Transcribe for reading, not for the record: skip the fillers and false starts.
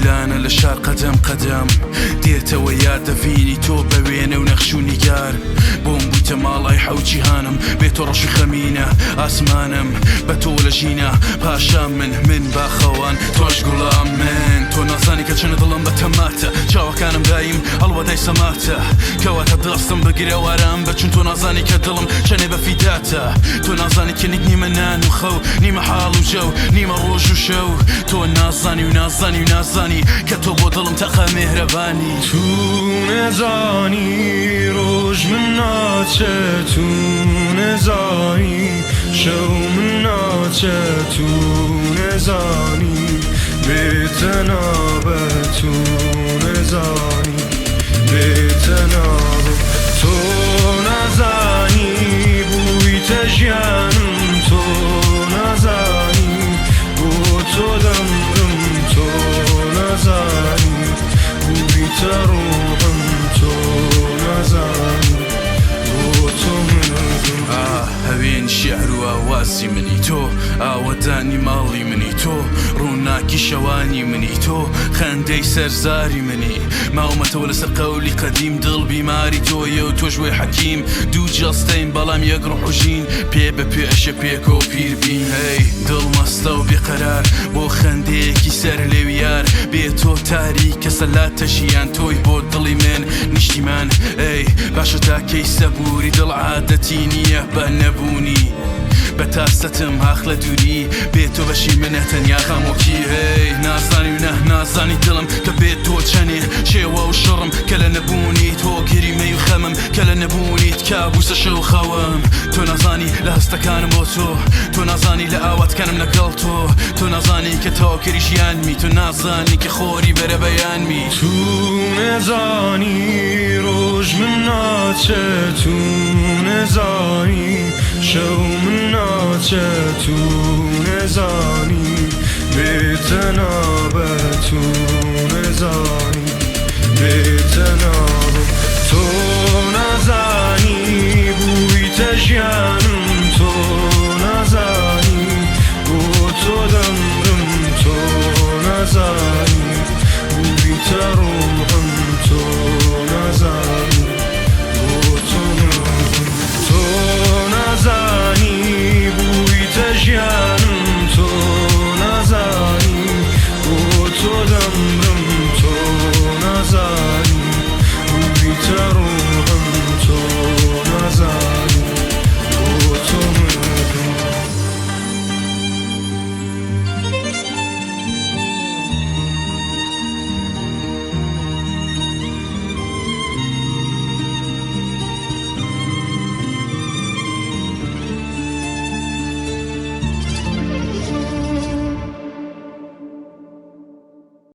پیلانە لە شار قەدەم قەدەم دێتەوە یاد دەڤینی تۆ بە وێنە و نەخش و نیگار بۆم بوویتە ماڵ ئەی حەوت جیهانم بێ تۆ ڕەش و خەمینە ئاسمانم بە تۆ لە ژینە پاشام من من باخەوان تۆش گوڵام من تۆ نازانی کە چەنە دڵم بە تەماتە چاوەکانم دایم هەڵوەدای سەماتە کەواتە دەستم بگرە و ئارام بە چون تۆ نازانی کە دڵم چەنێ بە فیداتە تۆ نازانی کە نیت نیمە نان و خەو نیمە حاڵ و جەو نیمە ڕۆژ و شەو تۆ نازانی و نازانی و نازانی کە تۆ بۆ دڵم تەقە مێهرەبانی. تو نەزانی ڕۆژ من ناچێ تو نەزانی شەو من ناچێ تو نەزانی بێ تەنابە تو نەزانی بێ تەنابە تۆ نازانی بوویتە ژیانم تۆ نازانی بۆ تۆ دەمرم تۆ نازانی بوویتە ڕۆحم تۆ نازانی بۆ تۆ مردم. ئاه هەوێنی شیعر و ئاوازی منی تۆ ئاوەدانی ماڵی منی تۆ ڕووناکی شەوانی منی تۆ خەندەی سەر زاری منی ماومەتەوە لەسەر قەولی قەدیم دڵ بیماری تۆیە و تۆش وەی حەکیم دوو جەستەین بەڵام یەک ڕۆح و ژین پێ بە پێ ئەشێ پێکەوە پیر بین هەی دڵ مەستە و بێقەرار بۆ خەندەیەکی سەر لێوی یار بێ تۆ تاریکە سەلاتە ژیان تۆی بۆ دڵی من نیشتیمان ئەی باشە تا کەی سەبووری دڵ عادەتی نییە بە نەبوونی بە تاسەتم ئاخ لە دووری بێ تۆ بەشی منە تەنیا خەمۆکی هەی نازانی و نە نازانی دڵم کە بێ تۆ چەنێ شێوە و شڕم کە لە نەبوونیت هۆگری مەی و خەمم کە لە نەبوونیت کابوسە شەو خەوم تۆ نازانی لە هەستەکانم بۆ تۆ تۆ نازانی لە ئاواتکانم لەگەڵ تۆ تۆ نازانی کە تەواوکەری ژیانمی تۆ نازانی کە خۆری بەرەبەیانمی. تو نەزانی ڕۆژ من ناچێ تو نەزانی شەو من ناچێ تو نەزانی بێ تەنابە تو نەزانی.